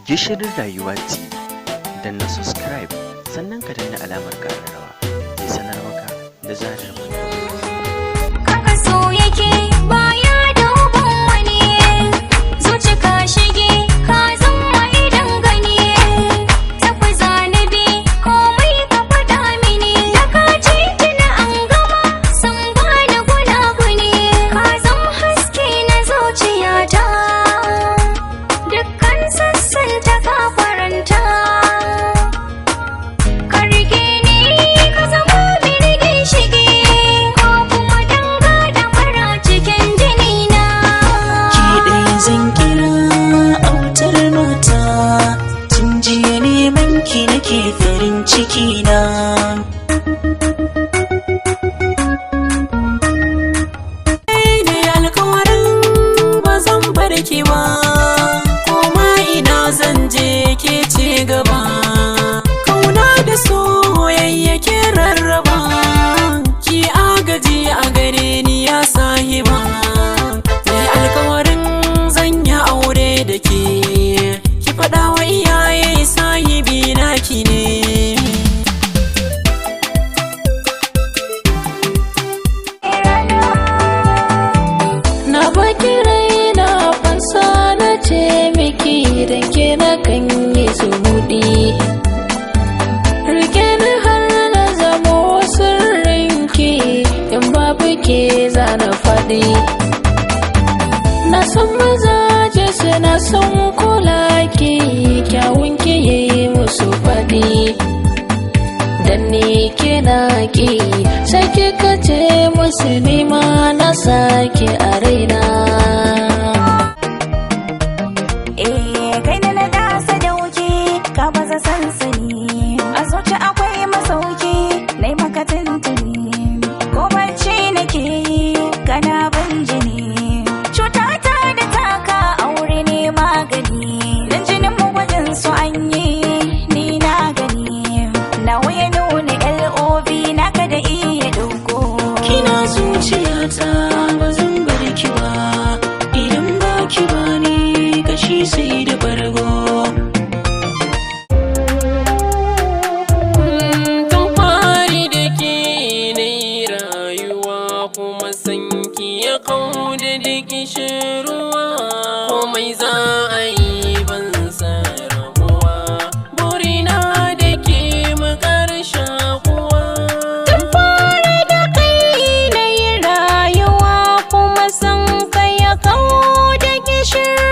Gishirin Rayuwa TV. Danna subscribe, sannan ka danna alamar ƙararrawa. Zai sanar maka da zarar mun ɗaura. Haka so yake, baya duban wani. Zuci ka shige, ka zama idan gani. Tafi zanabi, komai ka faɗa mini. Da ka ce tuna an gama, san bani gunaguni. Ka zama haske na zuciyata, dukkan sassan ta ka faranta. Ka rike ni, ka zama mini ginshiki, ko kuma danga da mara cikin jini na. Ki ɗaya zan kira autar mata. Tun jiya neman ki nake, farin ciki na. Ne alkawarin ba zan bar ki ba, koma ina zan je ke ce gaba. Kauna da soyayya ke rarraba, ki agaji a gare ni ya sahiba. Ne alkawarin zan yi aure da ke, ki faɗa wa iyaye sahibi naki ne. Na baki raina fansa, na ce miki dan ke na kan yi zumuɗi. Rike ni har na zamo sirrinki, in babu ke zana faɗi. Na san mazaje suna son kula ki, kyawun ki yi musu faɗi. Dan ni kina ki, sai kika ce musu nima na sake a raina. Eh, kai na na sadauki, ka baza sansani. A zuci akwai masauki, nai maka tuntuni. Ko barci nake yi, kana ban jini. Cuta ta da taka, aure ne magani. Dan jinin mu gwajin su an yi, ni na gani. Nawa ya nuna LOV, naka da iya dogo. Kina zuciyata, ba zan bar ki ba. Idan ba ki bani, kashi sai da bargo. Tun fari da ke na yi rayuwa, kuma sanki ya kau da ruwa. Komai za a yi, ban san rabuwa. Burina da ke mu shakuwa. Tun fara da kai na yi rayuwa, kuma san ka ya kawo da kishirwa.